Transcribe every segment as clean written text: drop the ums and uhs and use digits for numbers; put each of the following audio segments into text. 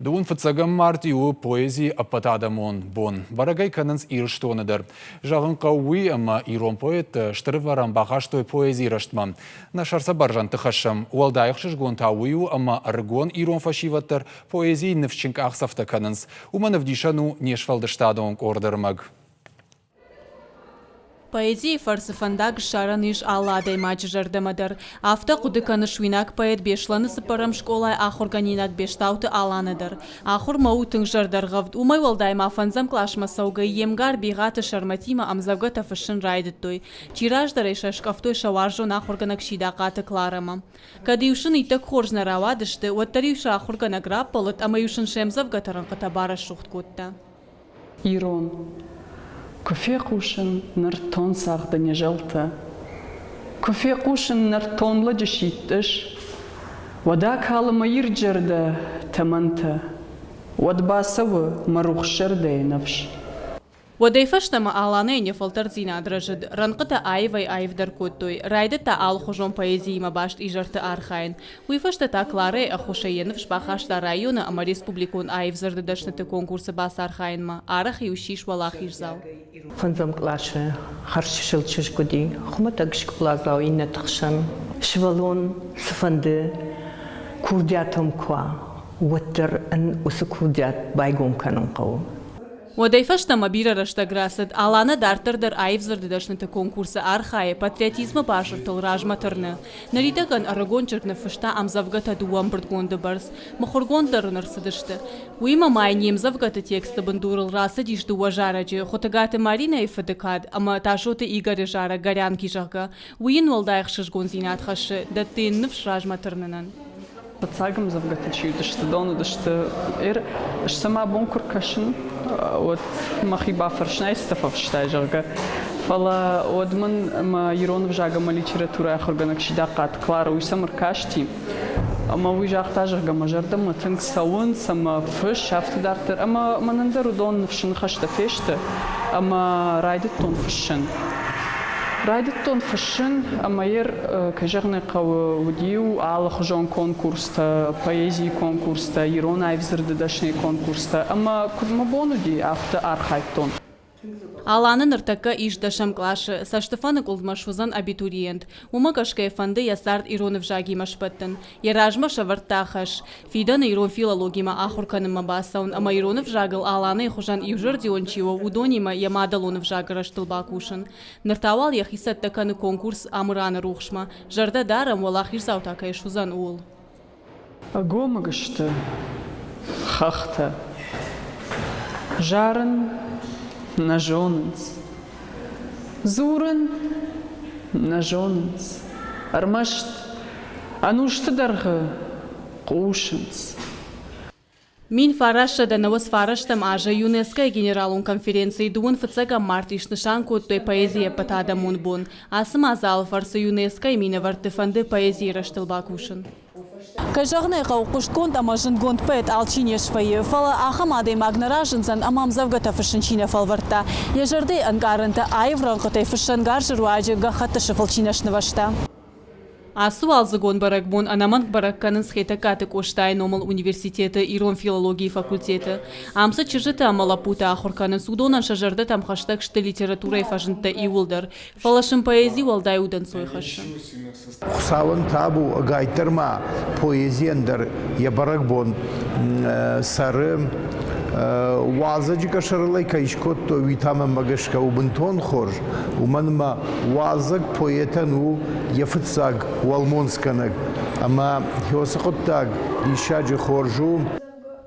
Дыууын фыццӕгӕм мартъи у поэзийы ӕппӕтадӕмон бон. Бӕрӕг ӕй кӕнынц Ирыстоны дӕр. Зӕгъын хъӕуы уый, ӕмӕ ирон поэттӕ стыр ӕвӕрӕн бахастой поэзийы рӕзтмӕ. Нӕ сӕр сӕ бӕрзӕндты хӕссӕм. Уӕлдай ӕхсызгон та уый у, ӕмӕ ӕрыгон ирон фӕсивӕд дӕр поэзийы ныфсджын къахдзӕфтӕ кӕнынц. Уымӕн ӕвдисӕн у не сфӕлдыстадон къорды ӕрмӕг. Поэзийы фӕрцы фӕндаг ссарӕн ис алы адӕймаджы зӕрдӕмӕ дӕр. Афтӕ хъуыды кӕны суинаг поэт Беслӕны цыппӕрӕм скъолайы ахуыргӕнинаг Бестауты Аланӕ дӕр. Ахуырмӕ у тынг зӕрдӕргъӕвд, уымӕй уӕлдай ма фӕндзӕм къласмӕ цӕугӕ йе мгар Бигъаты Сӕрмӕтимӕ ӕмдзӕвгӕтӕ фыссын райдыдтой. Чи раздӕрӕй сӕ скъӕфтой сӕ уарзон ахуыргӕнӕг Сидахъаты Кларӕмӕ. Кӕд-иу сын иттӕг хорз нӕ рауадысты, уӕддӕр-иу сӕ ахуыргӕнӕг раппӕлыд ӕмӕ-иу сын се мдзӕвгӕты рӕнхъытӕ барӕсугъд кодта. Ирон. Куы фехъусын нӕртон цагъды не зӕлтӕ, Куы фехъусын нӕртон лӕджы сидт ыс, Уӕд акалы мӕ ирд зӕрдӕ тӕмӕнтӕ, Уӕд бацӕуы мӕ рухс зӕрдӕйы ныфс. Уӕдӕй фӕстӕмӕ Аланӕйӕн йӕ фӕлтӕрддзинад рӕзыд, рӕнхъытӕ аивӕй-аивдӕр кодтой, райдыдта алыхуызон поэзиимӕ баст изӕрты архайын. Уый фӕстӕ та Кларӕйы ӕххуысӕй йӕ ныфс бахаста районы ӕмӕ республикон аив дзырды дӕсныты конкурсы бацархайынмӕ, арӕх-иу ссис уӕлахиздзау. Фӕндзӕм къласы хӕрзчысыл чызг уыди, хуымӕтӕг скъоладзау иннӕты хсӕн. Сывӕллон цыфӕнды курдиат ӕм куы уа, уӕддӕр ын уыцы курдиат байгом кӕнын хъӕуы. Уӕдӕй фӕстӕмӕ бирӕ рӕстӕг рацыд. Аланӕ дарддӕр дӕр аив дзырды дӕсныты конкурсы архайы, патриотизмы базыртыл размӕ тырны. Ныридӕгӕн ӕрыгон чызг ныффыста ӕмдзӕвгӕтӕ дыууӕ ӕмбырдгонды бӕрц, мыхуыргонд дӕр ын ӕрцыдысты. Уыимӕ ма йын йе мдзӕвгӕты тексты бындурыл рацыдис дыууӕ зарӕджы, Хуытыгаты Маринӕйы фыды кад ӕмӕ Тасоты Игоры зарӕг Горянки, зӕгъгӕ. Уый йын уӕлдай ӕхсызгондзинад хӕссы, дӕтты йын ныфс размӕ тырнынӕн. Фыццаг ӕмдзӕвгӕтӕ чи уыдысты, уыдон уыдысты сӕ мӕ бон куы ркӕсын, уӕд мӕхи бафӕрсын, ай цытӕ фӕфыстай, зӕгъгӕ. Фӕлӕ уӕд мын мӕ ирон ӕвзаг ӕмӕ литературӕйы ахуыргӕнӕг Сидахъаты Кларӕ уый сӕм ӕркасти. Ӕмӕ уый загъта, зӕгъгӕ, мӕ зӕрдӕмӕ тынг цӕуынц ӕмӕ фысс, афтӕ дарддӕр. Ӕмӕ мӕнӕн дӕр уыдон ныфсы ныхӕстӕ фесты ӕмӕ райдыдтон фыссын. Райдыдтон фыссын ӕмӕ йӕ, кӕй зӕгъын ӕй хъӕуы, уыди-иу алыхуызон конкурстӕ, поэзийы конкурстӕ, ирон аив дзырды дӕсныйы конкурстӕ ӕмӕ куыд мӕ бон уыди, афтӕ архайдтон. Аланы ныртӕккӕ ис дӕсӕм къласы, цӕстыфӕныкъуылдмӕ суыдзӕн абитуриент. Уымӕ гӕсгӕ йӕ фӕнды йӕ цард ирон ӕвзагимӕ сбӕттын. Йӕ размӕ сӕвӕрдта хӕс, фидӕны ирон филологимӕ ахуыр кӕнынмӕ бацӕуын ӕмӕ ирон ӕвзагыл Аланӕйы хуызӕн иузӕрдион чи у, уыдонимӕ йӕ мадӕлон ӕвзагы рӕзтыл бакусын. Ныр та уал йӕхи цӕттӕ кӕны конкурс Амыраны рухсмӕ. Зӕрдӕ дарӕм, уӕлахиздзау та кӕй суыдзӕн, ууыл. Ӕгомыг сты хӕхтӕ. Зарын нӕ зонынц. Дзурын нӕ зонынц. Ӕрмӕст ӕнусты дӕргъы хъусынц. 1999 азы ЮНЕСКО-йы генералон конференцийы дыууын фыццӕгӕм мартъи снысан кодтой поэзийы ӕппӕтадӕмон бон. Ацы мадзалы фӕрцы ЮНЕСКО-йы минӕвӕртты фӕнды поэзийы рӕзтыл бакусын. Кӕй зӕгъын ӕй хъӕуы, хъуыстгонд ӕмӕ зындгонд поэт алчи не свӕййы, фӕлӕ ахӕм адӕймаг нӕ разындзӕн ӕмӕ ӕмдзӕвгӕтӕ фыссын чи нӕ фӕлвӕрдта, йӕ зӕрдӕйы ӕнкъарӕнтӕ аив рӕнхъытӕй фыссӕнгарзы руаджы гӕххӕтты сыфыл чи нӕ снывӕзта. Ацы уалдзыгон бӕрӕгбон ӕнӕмӕнг бӕрӕг кӕнынц Хетӕгкаты Къостайы номыл университеты ирон филологийы факультеты. Ам цы чызджытӕ ӕмӕ лӕппутӕ ахуыр кӕнынц, уыдонӕн сӕ зӕрдӕтӕм хӕстӕг сты литературӕйы фӕзындтӕ иууылдӕр, фӕлӕ сын поэзи уӕлдай удӕнцой хӕссы. Хуыцауӕн табу, ӕгайтдӕр ма поэзийӕн дӕр йӕ бӕрӕгбон цӕры. Уалдзӕджы къӕсӕрылӕй кӕй скодтой, уый та мӕнмӕ гӕсгӕ у бынтон хорз, уымӕн ӕмӕ уалдзӕг поэтӕн у йӕ фыццаг уӕлмонцгӕнӕг ӕмӕ уыцы хъуыддаг диссаджы хорз у.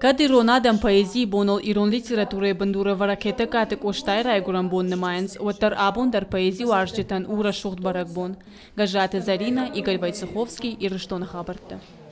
Кӕд ирон адӕм поэзийы боныл ирон литературӕйы бындурӕвӕрӕг Хетӕгкаты Къостайы райгуырӕн бон нымайынц, уӕддӕр абон дӕр поэзиуарзджытӕн у рӕсугъд бӕрӕгбон. Гӕззаты Зӕринӕ, Игорь Войцеховский, Ирыстоны хабӕрттӕ.